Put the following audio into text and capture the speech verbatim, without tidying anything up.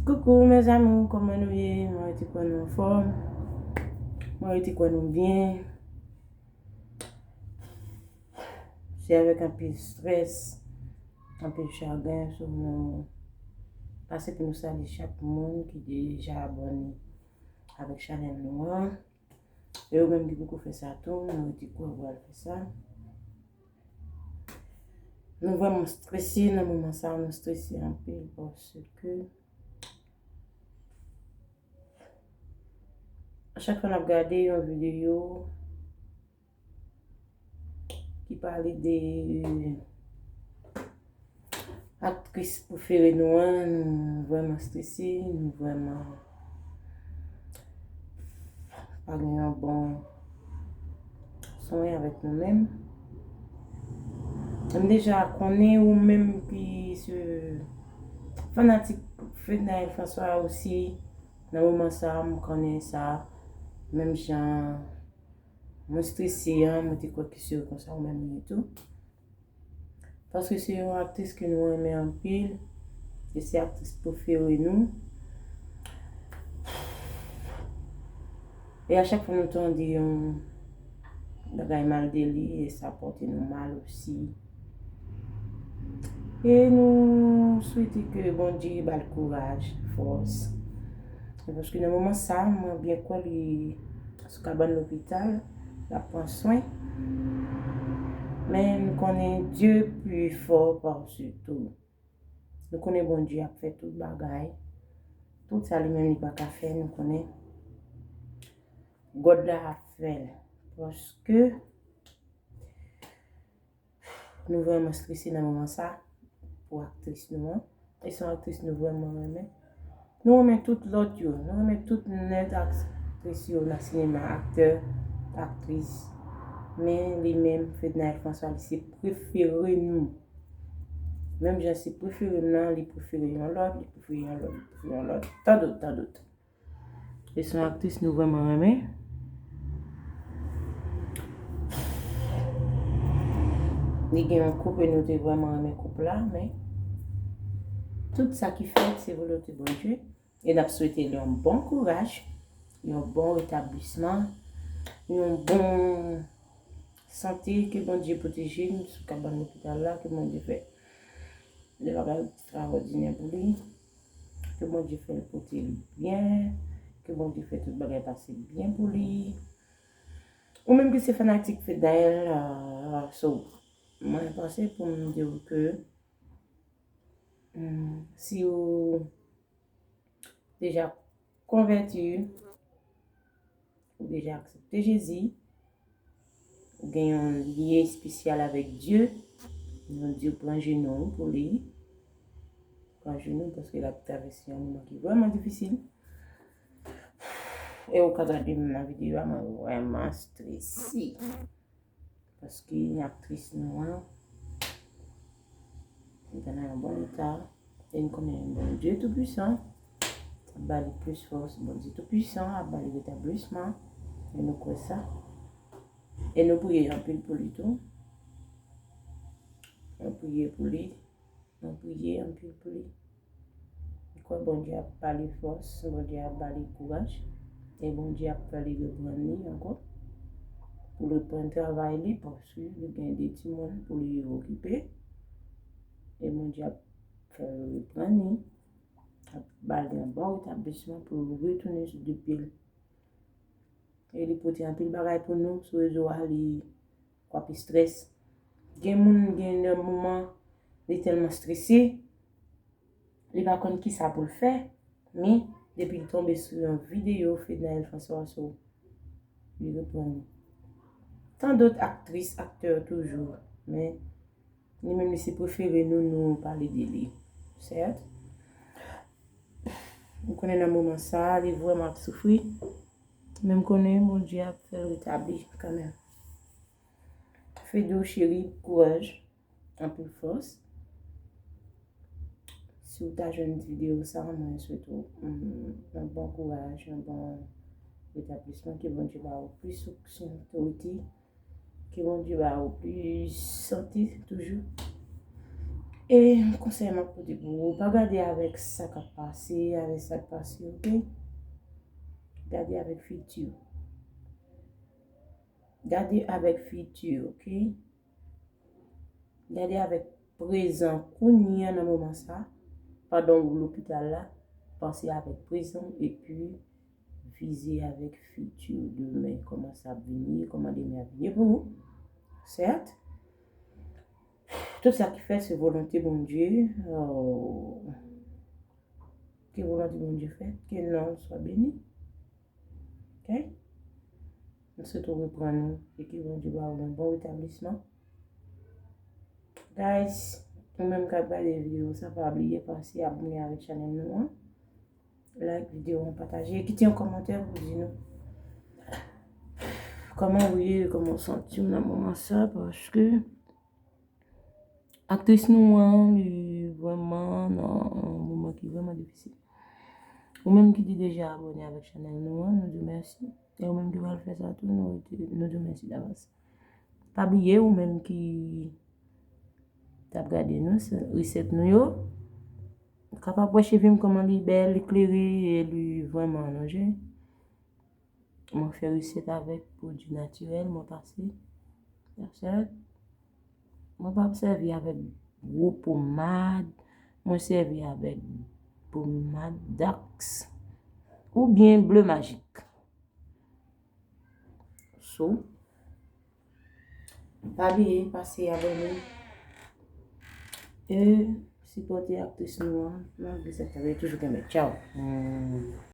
Koukou mes amours, kòman nou ye? Mwen rete kwè nou anfòm. Mwen rete kwè nou byen. Se avèk anpil strès, anpil chagrèn, so nou pase pou nou salye chak moun ki deja abòne avèk chanèl nou an. E ou menm ki poko fè sa tou, nou rete kwè ou pral fè sa. Nou vrèman strese nan moman sa, nou strese anpil paske a chak fwa n ap gade yon videyo ki pale de aktris prefere nou an, nou vrèman strese, nou vrèman pa gen yon bon swen avèk nou menm. M deja konnen ou menm ki se fanatik Fednaelle François osi, nan moman sa, m konnen sa, menm jan mwen strese an, mwen te kwè ki se konsa ou menm ye tou. Paske se yon aktris ke nou renmen anpil, e se aktris prefere nou. E a chak fwa nou tande yon bagay mal de li, e sa pote nou mal osi. E nou swete ke Bondye ba l kouraj, fòs. E paske nan moman sa, mwen byen kwè li sou kabann lopital, l ap pran swen. Men nou konnen Dye pi fò pase tou. Nou konnen Bondye ap fè tout bagay. Tout sa li menm li pa ka fè, nou konnen God la ap fè l. Paske nou vrèman strese nan moman sa pou aktris nou an. E se yon aktris nou vrèman renmen. Nou renmen tout lòt yo. Nou renmen tout nèt aktris yo nan sinema, aktè, aktris. Men li menm, Fednaelle François, li se prefere nou. Menm jan se prefere m nan, li prefere yon lòt, li prefere yon lòt, li prefere yon lòt. Tandot, tandot. E se yon aktris nou vrèman renmen. Li gen yon koup e nou te vrèman renmen koup la, men tout sa ki fèt se volonte Bondye. E n ap swete li yon bon kouraj, yon bon retablisman, yon bon sante, ke Bondye pwoteje l sou kabann lopital la, ke Bondye fè de bagay ekstrawòdinè pou li. Ke Bondye fè l pote l byen. Ke Bondye fè tout bagay pase byen pou li. Ou menm ki se fanatik Fednaelle, euh, so, mwen panse pou m di w ke, hmm, si w deja konvèti, ou deja aksepte Jezi, ou gen yon lyen espesyal avèk Dye, nou di w pran jenou w pou li, pran jenou w paske l ap travèse yon moman ki vrèman difisil. E ou ka gade m nan videyo a, mwen vrèman strese. Paske aktris nou an, li pa nan yon bon eta. E n konnen Bondye Toupisan ap ba li plis fòs, Bondye Toupisan ap ba li retablisman. E nou kwè sa. E nou priye anpil pou li tou. Nou priye pou li. Nou priye anpil pou li. M kwè Bondye ap ba li fòs, Bondye ap ba li kouraj. E Bondye ap fè li reprann li ankò. Pou l reprann travay li, paske li gen de timoun pou li okipe. E Bondye ap fè l reprann li. Ap ba l yon bon retablisman pou l retounen sou de pye l. E li pote anpil bagay pou nou sou rezo a, li kwape strès. Gen moun, gen de moman, li tèlman strese, li pa konn kisa pou l fè, men depi l tonbe sou yon videyo Fednaelle François, so, li reprann li. Tan dòt aktris, aktè toujou, men li menm li se prefere nou, nou pale de li. Sèt, m konnen nan moman sa a, li vrèman ap soufri, men m konnen Bondye ap fè l retabli kanmenm. Fedou cheri, kouraj, anpil fòs. Si w ta jwenn videyo sa, mwen swete w, mm, yon bon kouraj, yon bon retablisman, ke Bondye ba w plis onksyon, otorite, ke Bondye ba w plis sante toujou. E konsèy m ap pote pou ou, pa gade avèk sa k ap pase, avèk sa k pase, oke? Gade avèk fiti. Gade avèk fiti, oke? Gade avèk prezan kounye a nan moman sa, pandan w lopital la, panse avèk prezan epi vize avèk fiti demen, kòman sa ap vini, kòman demen ap vini pou ou. Sèt? Tout sa ki fèt se volonte Bondye. Oh. Ke volonte Bondye fèt, ke non l swa beni. Ok? M swete w reprann ou e ke Bondye ba ou yon bon retablisman. Guys, ou menm k ap gade videyo sa, pa bliye pase abòne avèk chanèl nou an. Like videyo an, pataje, kite yon kòmantè pou di nou kòman w ye, kòman w santi w nan moman sa, paske aktris nou an, li vrèman nan yon moman ki vrèman difisil. Ou menm ki te deja abòne avèk chanèl nou an, nou di w mèsi. E ou menm ki pral fè sa tou, nou, nou di w mèsi davans. Pa bliye, ou menm ki t ap gade nou, se resèt nou yo. Ou kapab wè cheve m kòman li bèl, li klere, e li vrèman alonje. Mwen fè resèt avèk pwodui natirèl, mwen pase. Resèt. Mwen pa sèvi avèk gwo pomad. Mwen sèvi avèk pomad Dax oubyen Bleu Magique. So, pa bliye pase abòne e sipòte aktris nou an. Malgre sa, toujou kenbe. Tchaw. Hmm.